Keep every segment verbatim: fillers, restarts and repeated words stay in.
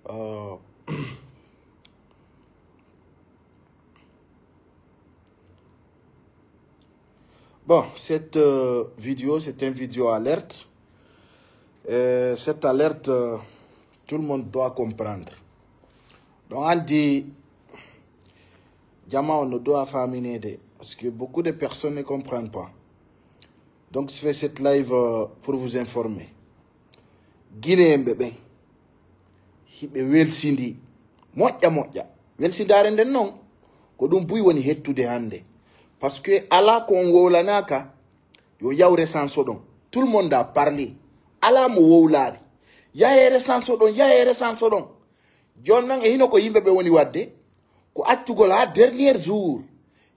Euh, Bon, cette euh, vidéo, c'est une vidéo alerte. Euh, cette alerte, euh, tout le monde doit comprendre. Donc, on dit, Jama, on doit faminer, parce que beaucoup de personnes ne comprennent pas. Donc, je fais cette live euh, pour vous informer. Guinéen ɓe ɓen, hiɓe welsindi moƴƴa moƴƴa. Welsindaare nden non, ko ɗum buy woni hettude hannde. Parce que alaa ko on wowlanaaka, yo yaw resanso ɗon. Tout le monde a parlé. Alaa mo wowlaali. Yahee resanso ɗon, yahee resanso ɗon. Jooni non e hino ko yimɓe ɓe woni waɗde, ko accugol haa dernier jour,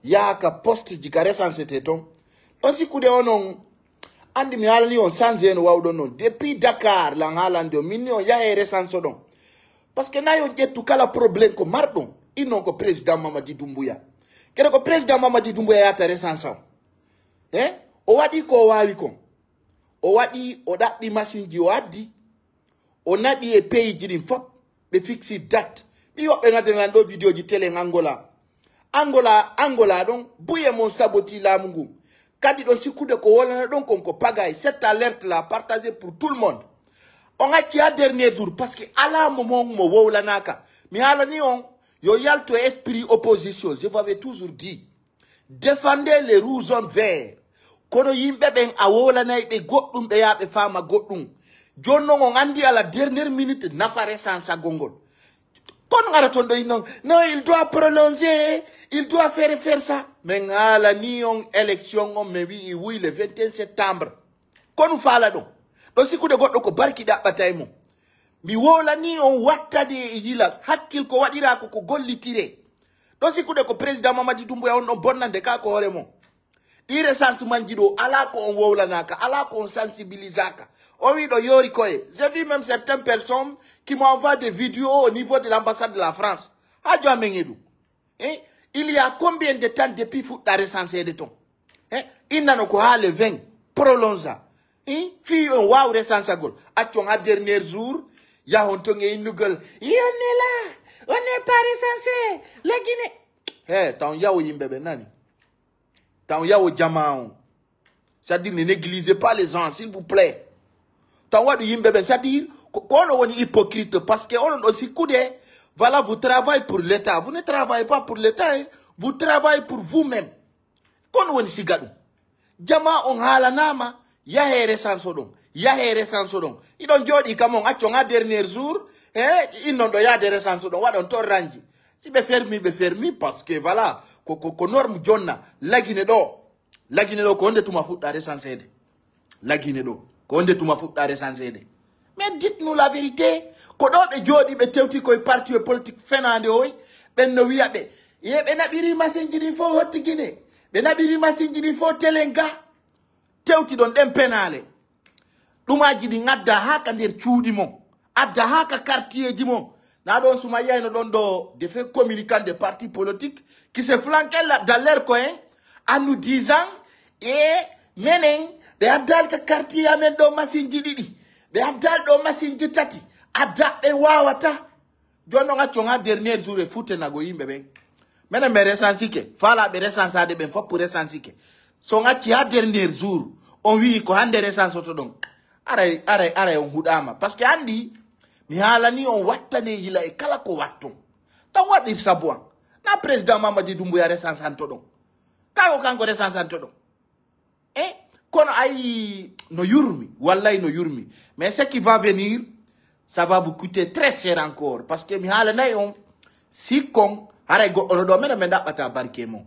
yaha ka poste ji ka resansete ton. On sikkude onon, anndi mi haalani on sanse no wawɗon non. Depuis Dakar, lan haalande on, min ni on yahe resanso ɗon. Parce que nayi on ƴettu kala problème ko marɗon, innon ko président Mamadi Doumbouya. Kede ko président Mamadi Doumbouya yata resansa on. He? O waɗi ko o waawi kon. O waɗi, o ɗaɓɓi masinji, o addi. O naɓi e pays ji ɗin fop, ɓe fixi date. Mi woɓɓe ngadde nan ɗo vidéo ji télé en Angola. Angola, Angola ɗon, buye mon saboti laamu ngun. Kadi ɗon sikkude ko wolana ɗon kon ko pagay. Cette alerte la partagée pour tout le monde. On acci ha dernier jour, parce que alaa mo mon mo wowlanaaka. Mi haalani on, yo yaltu e esprit opposition. Je vous avais toujours dit, défendez les rouges jaunes verts. Kono yimɓe ɓen a wowlanay ɓe goɗɗum, ɓe yaa ɓe faama goɗɗum. Jooni non on anndi à la dernière minute nafa resansagol ngol. Kono ngara ton ɗo innon, non, il doit prolonger, il doit faire, faire ça. Min haalani on élection on, min wi'i wuy le vingt et un septembre. Kono faala ɗon. Ɗon sikkude goɗɗo ko barki ɗaɓɓata e mum. Mi wowlani on wattani e yila, hakkil ko waɗira ko, ko gollitire. Ɗon sikkude ko président Mamadi Doumbouya on ɗon bonnande ka ko hoore mon. Ɗi resanse manji ɗo, alaa ko on wowlanaaka, alaa ko on sensibilisaaka. On wi ɗo yoori koye. J'ai vu même certaines personnes qui m'ont envoyé des vidéos au niveau de l'ambassade de la France. Ha jo amen e ɗum. Hein? Il y a combien de temps depuis fuɗɗa resanseede ton? Hein? Innano ko haa le vingt, prolonge. Hein? Fii on waaw resansagol. Accon ha dernier jour, yahon ton e innugol. Et on est là, on n'est pas recensé. La Guinée. He, taw yawo yimɓe ɓe nani. Taw yawo jama on. C'est-à-dire, ne négligez pas les gens, s'il vous plaît. Taw waɗu yimɓe ɓen, c'est-à-dire, ko, ko onon woni hypocrite, parce que onon ɗo sikkude, voilà, vous travaillez pour l'État. Vous ne travaillez pas pour l'État, hein. Vous travaillez pour vous-même. Kono woni siga ɗum. Jama on haalanama, yahe resanso ɗon, yahe resanso ɗon. Iɗon jooɗi kam on accon ha dernier jour, e innon ɗo yaade resanso ɗon, waɗon ton ranji. Si ɓe fermi, ɓe fermi, parce que voilà, ko, ko, ko norme jonna, lagine ɗo. Lagine ɗo ko honde tuma fuɗɗa resanseede? Lagine ɗo ko honde tuma fuɗɗa resanseede? Mais dites-nous la vérité. Ko ɗo ɓe jooɗi, ɓe tewti koye parti e politique fenaande oy. Ɓen no wiya ɓe, ye ɓe naɓiri masinji ɗin fof hotti Gine. Ɓe naɓiri masinji ɗin fof telen ga. Tewti ɗon ɗen penaale. Ɗumaji ɗin adda haa ka nder cuuɗi mon. Adda haa ka quartier ji mon. Na ɗon Soumaïa no ɗon ɗo de fait communicant de parti politique qui se flanquait là, dans leur coin en nous disant, e menen, ɓe addal ka quartier amen ɗo masinji ɗiɗi. Ɓe addal ɗo masinji tati. Adda ɓe wawata. Jooni non accon ha dernier jour e futtenago yimɓe ɓen. Menen mi resansike, faalaɓe resansade ɓen fop resansike. So on acci ha dernier jour, on wi'i ko hande resansoto ɗon. Aray, aray, aray on huɗama. Parce que andi, mi haalani on wattane yila e kala ko watton. Tan waɗir sabu an. Na président Mamadi Doumbouya resansanto ɗon. Kago kanko resansanto ɗon. E kono ayi no yurmi, wallay no yurmi. Mais ce qui va venir, ça va vous coûter très cher encore. Parce que mi haalanay on, sikkon, haray goɗɗo no ɗo, menen min ɗaɓɓata barke mon.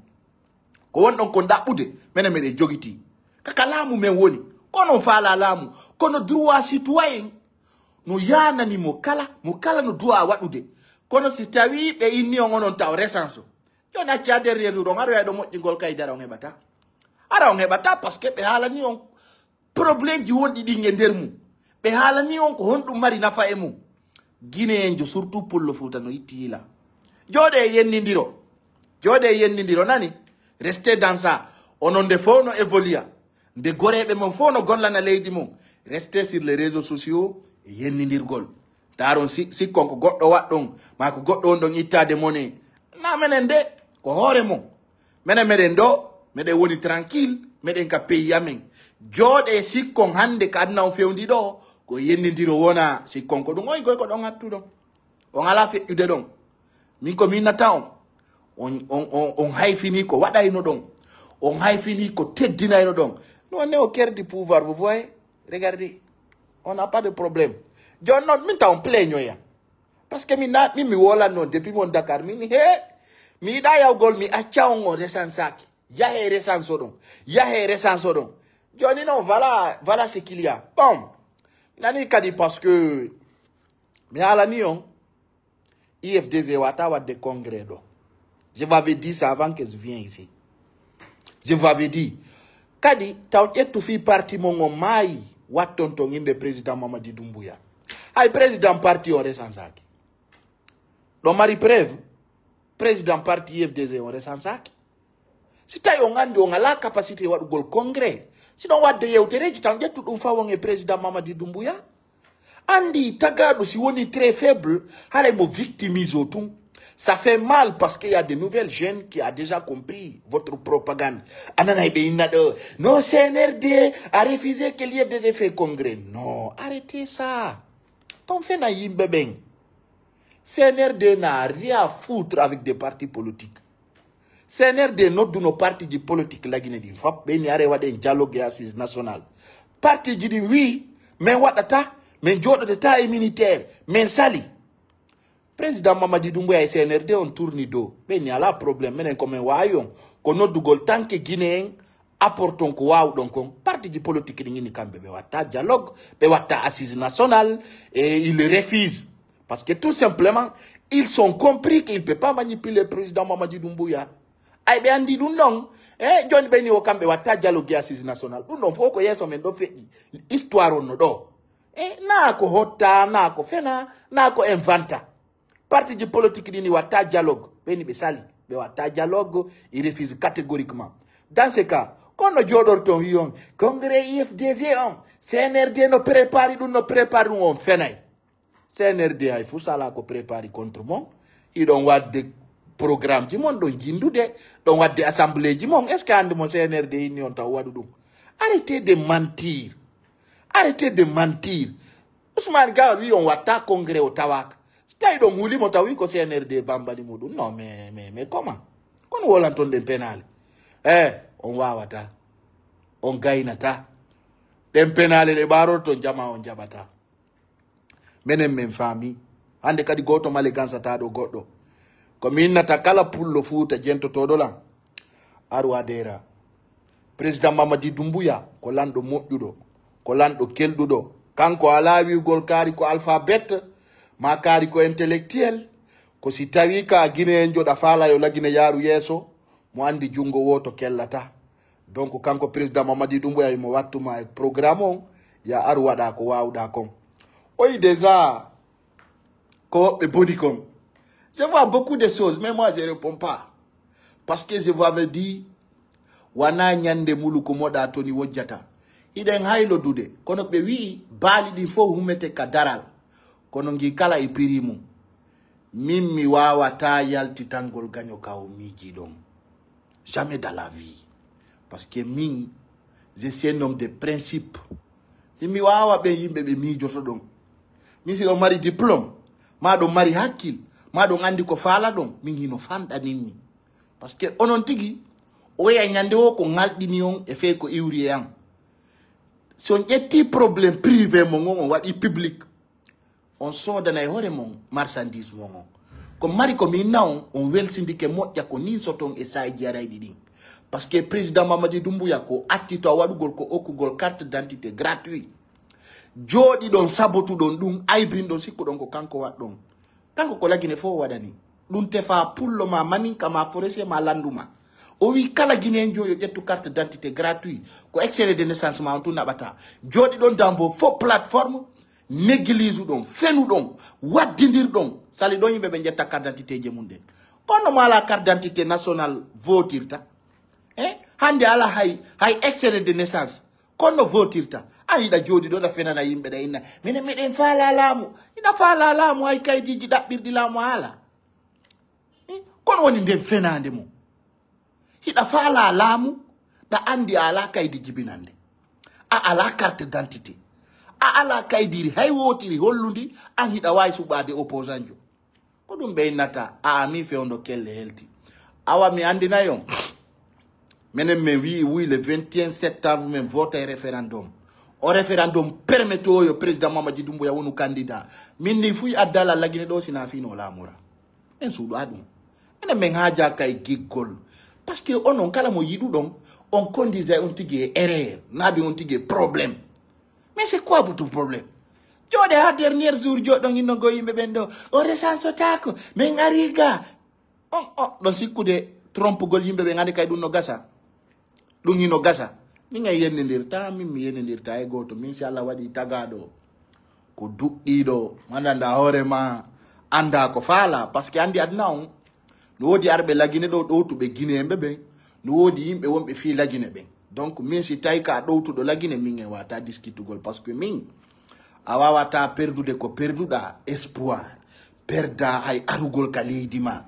Ko wonɗon kon ɗaɓɓude, menen meɗen jogiti. Kaka laamu men woni. Kono on faala laamu. Kono droit citoyen no yanani mo kala, mo kala no droit waɗude. Kono si tawi ɓe inni on onon taw resanso. Jooni acci ha dernier jour on aroya ɗo moƴƴingol kay dara on heɓata. Ara on heɓata parce que ɓe haalani on problème ji wonɗi ɗin e nder mum. Ɓe haalani on ko honɗum mari nafa e mum. Guinéen jo surtout Pullo Fuuta no itti yila. Jooɗe e yennindiro. Jooɗe e yennindiro nani. Restez dans ça. Onon nde fof no évoluer. Nde goreeɓe mon fof no gollana leydi mum. Restez sur les réseaux sociaux e yennindirgol. Yaron si, sikkon ko goɗɗo waɗɗon, ma ko goɗɗo on ɗon ittaade mone. Na menen de, ko hoore mon. Menen meɗen ɗo, meɗen woni tranquille, meɗen ka pays amen. Jooɗe sikkon hannde ka aduna on fewndi ɗo, ko yennindiro wona sikkon ko ɗum. Oy, koy ko ɗon hattuɗon. On alaa feƴƴude ɗon. Min ko min nata on. On, on, on, on hayfini ko waɗayno ɗon. On hayfini ko teddinayno ɗon. Nous, on est au cœur du pouvoir, vous voyez? Regardez. On n'a pas de problème. Jooni noon, min taw on plaignant ya. Parce que min na, min mi wolanno depuis mon Dakar, min he, mi yiɗa yawgol, mi acca on o resansaki. Yahe resanso ɗon. Yahe resanso ɗon. Jooni noon, voilà, voilà ce qu'il y a. Bon, nani kadi parce que mi haalani on, I F D G wata wadde congrès ɗo. Je vous avais dit ça avant que je viens ici. Je vous avais dit. Kadi, taw ƴettu fii parti mon on maayi, watton ton innde président Mamadi Doumbouya. Hay président parti o resansaki. Ɗo mari preuve, président parti I F D G o resansaki. Si tawi on anndi on alaa capacité waɗugol congrès, si ɗon waɗde yewtereeji tan ƴettu ɗum fawon e président Mamadi Doumbouya. Anndi tagaaɗo si woni très faible, haray mo victimise o tun. Ça fait mal parce qu'il y a de nouvelles jeunes qui a déjà compris votre propagande. A nanay ɓe inna ɗo, non, C N R D a refusé que l'I F D G fait congrès. Non, arrêtez ça. Ton fena yimɓe ɓen. C N R D n'a rien à foutre avec des partis politiques. C N R D nodduno parti ji politique lagine ɗin fop, ɓe ni are waɗen dialogue et assise nationale. Parti ji ɗin wi, min waɗata, min joɗodata e militaire, min sali. Président Mamadi Doumbouya e C N R D on tourni dow. Ɓe ni ala problème, menen ko min wawi on, ko noddugol tanke Guinéen, apporton ko wawɗon kon. Parti ji politique ɗin ini kamɓe, ɓe watta dialogue, ɓe watta assise nationale, et ils refusent. Parce que tout simplement, ils sont compris qu'ils ne peuvent pas manipuler le président Mamadi Doumbouya. Ay, ɓe anndi ɗum ɗon. E, joni ɓe ni o kamɓe watta dialogue e assise nationale. Ɗum ɗon fof ko yeeso men ɗo feƴƴi. Histoire on no ɗo. E, na ko hotta, na ko fena, na ko inventa. Parti ji politique ɗi ni watta dialogue. Ɓe ni ɓe sali. Ɓe watta dialogue, ils refusent catégoriquement. Dans ce cas, kono joɗorton wi on, congrès I F D G on, C N R D no prépare ɗum, no prépare ɗum, on fenay. C N R D hay fuu sala ko prépare contre mon. Hiɗon waɗde programme ji mon, ɗon jindude, ɗon waɗde assemblée ji mon. Est-ce que hannde mo C N R D inni on taw waɗu ɗum? Arrêtez de mentir. Arrêtez de mentir. Ousmane Gawal wi on watta congrès o tawaka. Si tawi ɗon huli mo tawi ko C N R D bambali muɗum. Non, mais, mais, mais comment? Kono wolanton ɗen penale. Eh, on wawata. On gaynata. Ɗen penale ɗe ɓarorton jama on jaɓata. Menen men faami. Hannde kadi gooto male gansata ɗo goɗɗo. Ko mi innata kala pullo Fuuta jentotoɗo lan. Aru adera. Président Mamadi Doumbouya ko lanɗo moƴƴuɗo. Ko lanɗo kelɗuɗo. Kanko alaa wi'ugol kaari ko alphabet, ma kaari ko intellectuel. Ko si tawi ka Guinéen joɗa faala yo lagine yaaru yeeso, mo anndi junngo wooto kellata. Donc, kanko président Mamadi Doumbouya mo wattuma e programme on, ya aru waɗa ko waawɗa kon. Oyi déjà, ko woɓɓe boni kon. Je vois beaucoup de choses, mais moi, je réponds pas. Parce que je vous avais dit, wana ñande mulu ko moɗa toni wojjata. Hiɗen haylodude, kono ɓe wi'i, baali ɗin fof humete ka daral. Kono ngi kala e prix mum. Min mi wawata yaltitangol gaño ka o miiji ɗon. Jamais dans la vie. Parce que min, je suis un homme de principe. Min mi wawa ɓen yimɓe ɓe miijoto ɗon. Min si ɗon mari diplôme, ma ɗon mari hakkil, ma ɗon andi ko faala ɗon, min hino fanɗaninmi. Parce que onon tigi, oya ñande o ko ŋalɗini on e fey ko iwri e an. Si on ƴetti problème privé mon on, on waɗi public, on soodana e hoore mon marchandise mon on. Ko mari ko min na on, on welsindike moƴƴa ko nin soton e saaji yarayɗi ɗin. Parce que président Mamadi Doumbouya ko atti to a waɗugol ko okkugol carte d'identité gratuit. Jooɗi ɗon sabotuɗon ɗum, aybinɗon sikkuɗon ko kanko waɗɗon. Kanko ko lagine fof o waɗani. Ɗum tefa pullo ma maninka ma forestier ma landu ma. O wi kala Guinéen jo yo ƴettu carte d'identité gratuit. Ko extrait de naissance ma on tun naɓata. Jooɗi ɗon dans vos faux plateforme, néglige ɗon, fenu ɗon, waddindir ɗon. Sali ɗon yimɓe ɓe ƴetta carte d'identité je mum ɗen. Kono mo ala carte d'identité nationale votirta. Eh? Hande ala hay, hay extrait de naissance. Kono no votirta. A hiɗa jooɗi ɗo, ɗa fenana yimɓe, ɗa inna, "Minen, miɗen faala laamu." Hiɗa faala laamu, hay kaydiji ɗaɓɓirɗi laamu haala. Eh, kono woni nden fenaande mum. Hiɗa faala laamu, ɗa andi a ala kaydi jibinande. A ala carte d'identité. A ala kaydiri hay wootiri hollundi, an hiɗa waawi suɓaade opposant jo. Ko ɗum ɓe innata, a ami fewndo kelle helti. Awa mi andinay on. Menen men wi, wi le vingt et un septembre, men votay référendum. O référendum permettoyo président Mamadi Doumbouya wonu candidat. Min ni fuy addala lagine ɗo sina fino laamura. Men suuɗa ɗum. Menen men haaja kay giggol. Parce que onon kala mo yiɗuɗon, on condisay on tigi e erreur, naabi on tigi e problème. Mais c'est quoi votre problème? Jooɗe ha dernier jour, jooɗon inno go yimɓe ɓen ɗo, o resansotaako, men ari ga. On, o, ɗon sikkude trompugol yimɓe ɓen, ande kay ɗum no gasa. Ɗum hino gasa. Min en yennindirta, min mi yennindirta e gooto. Min si Allah waɗi tagaaɗo ko duɗɗiiɗo, mandanda hoore ma, anda ko faala. Parce que andi aduna on, no woodi arɓe lagine ɗo ɗowtuɓe Guinéen ɓe ɓen. No woodi yimɓe wonɓe fii lagine ɓen. Donc, min si tawi ka ɗowtuɗo lagine, min en wata diskitugol. Parce que min, a wawata perdude ko perduɗa espoir. Perda hay arugol ka leydi ma.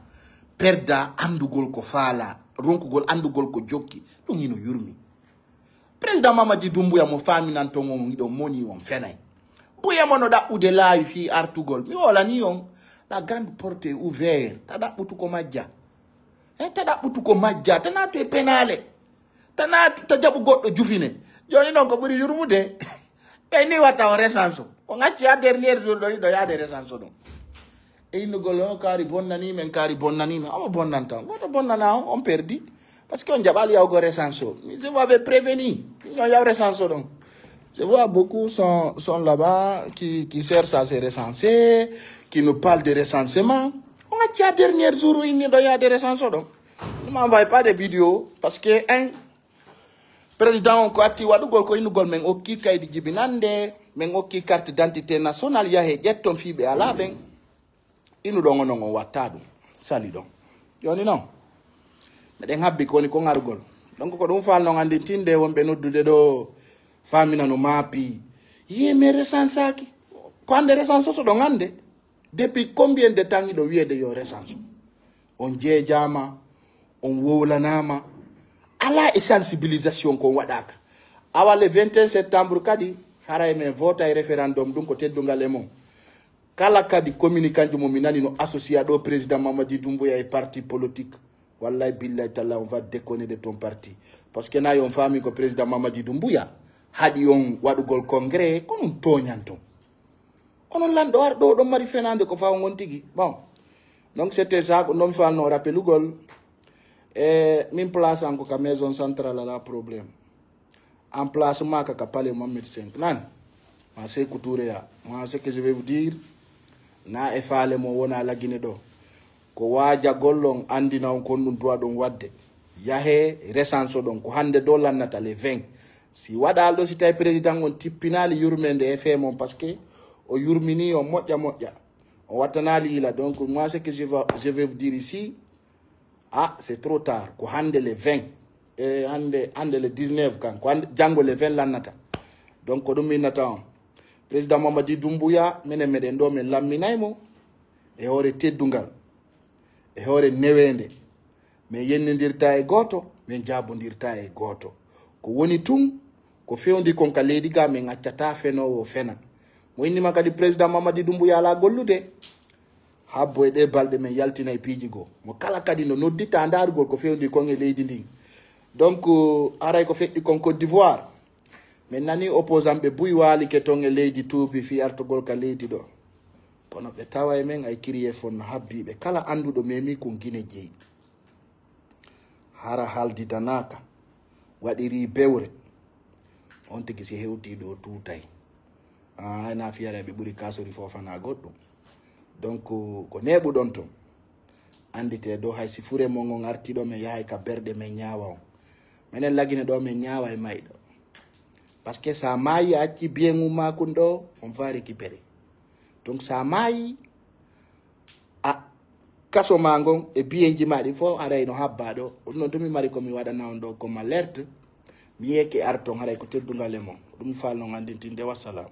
Perda andugol ko faala. Ronkugol andugol ko jokki. Ɗum hino yurmi. Président Mamadi Doumbouya mo faaminanton on, hiɗon moni on fenay. Buye mo no ɗaɓɓude laawi fii artugol. Mi wolani on, la grande porte est ouverte. Ta ɗaɓɓutu ko majja. Eh, ta ɗaɓɓutu ko majja. Ta naatu e penaale. Ta naatu, ta jaɓu goɗɗo jufine. Jooni non ko ɓuri yurmude. Ɓe ni watta o resanso. O ngacci ha dernier jour ɗo, ɗo yaade resanso ɗum. E innugol o kaari bonnani men, kaari bonnani men. Omo bonnanta on. Goto bonnana on, on perdi. Parce que on jaɓali yawgo resanso. Mi, je vous avais prévenu. Min on yaw resanso ɗon. Je vois beaucoup sont, sont là-bas qui, qui cherchent à se recenser, qui nous parlent de recensement. On a déjà dernier jour où il n'y a de recenso ɗon. Ne m'envoie pas de vidéo. Parce que, hein, président on ko atti waɗugol ko innugol men okki kaydi jibinande, men okki carte d'identité nationale, yahe ƴetton fii ɓe alaa ɓen. Inu ɗon onon on watta ɗum. Sali ɗon. Jooni non. Meɗen habbi ko woni ko ngargol. Donc ko ɗum faal non anndintinde wonɓe noddude ɗo faamina no maapi. Yii, mais recensaaki. Ko hannde recense so ɗon hannde. Depuis combien de temps hiɗo wiyeede yo recense? On jeejaama, on wowlanaama. Alaa e sensibilisation kon waɗaaka. Awa le vingt et un septembre kadi, haray men vota e référendum ɗum ko teddungal e mon. Kala kadi communiquant mo mi nani no associé ɗo président Mamadi Doumbouya e parti politique. Wallahi billahi talla on va déconner de ton parti. Parce que nayi on faami ko président Mamadi Doumbouya haɗi on waɗugol congrès, ko ɗum tooñanton. Onon lanɗo ar ɗo ɗon mari fenaande ko faw ngon tigi. Bon. Donc c'était ça, ko ɗon falno rappelugol. E min place an ko ka maison centrale ala problème. Emplacement ka ka palais Mohamed cinq. Nan. Ma Sekou Touré ya. Moi, ce que je vais vous dire, na e faale mo wona lagine ɗo. Ko waajagol on anndina on kon ɗum duwa ɗon waɗde. Yahe recense ɗon ko hannde ɗo lannata le vingt. Si waɗal ɗo, si tawi président on tippinaali yurmende e fee mon, parce que o yurmini on moƴƴa moƴƴa. O wattanaali ila. Donc, moi, ce que je vais, je vais vous dire ici, ah, c'est trop tard. Ko hannde le vingt. E hannde, hannde le dix-neuf kan. Ko hannde, janngo le vingt lannata. Donc, ko ɗum innata on. Président Mamadi Doumbouya, minen meɗen ɗo, men lamminay mo e hoore teddungal, e hoore neweende. Min yennindirta e gooto, min jaabondirta e gooto. Ko woni tun, ko fewndi kon ka leydi ga, min accata fenoowo fena. Mo innima kadi président Mamadi Doumbouya ala gollude. Habbo e ɗe balɗe men yaltina e piiji goo. Mo kala kadi no noddita ndaarugol ko fewndi kon e leydi ndin. Donc, haray ko feƴƴi kon Côte d'Ivoire. Min nani opposant ɓe buy waalike ton e leydi tuubi fii artugol ka leydi ɗo. Kono ɓe tawa e men ay kiriyee fon no habbii ɓe. Kala annduɗo memi kun Gine jeyi. Hara halditanaaka, waɗiri bewre. On tigi si hewtii ɗo tuutay. Ah, hay na fiyara ɓe ɓuri kasori foofana goɗɗum. Donc, ko neeɓuɗon ton. Annditee dow hay si fure mon on arti ɗo men yahay ka berɗe men ñaawa on. Menen lagine ɗo men ñaawa e mayɗo. Parce que sa maayi a acci bien mum makun ɗo, on va récupérer. Donc sa maayi, a kaso ma ngon e biyenji ma ɗin fof aray no habba ɗo. Ɗum noon to mi mari ko mi waɗana on ɗo comme alerte. Mi yeeke arton haray ko teddungal e mon. Ɗum mi faalno nganndintinde. Wassalam.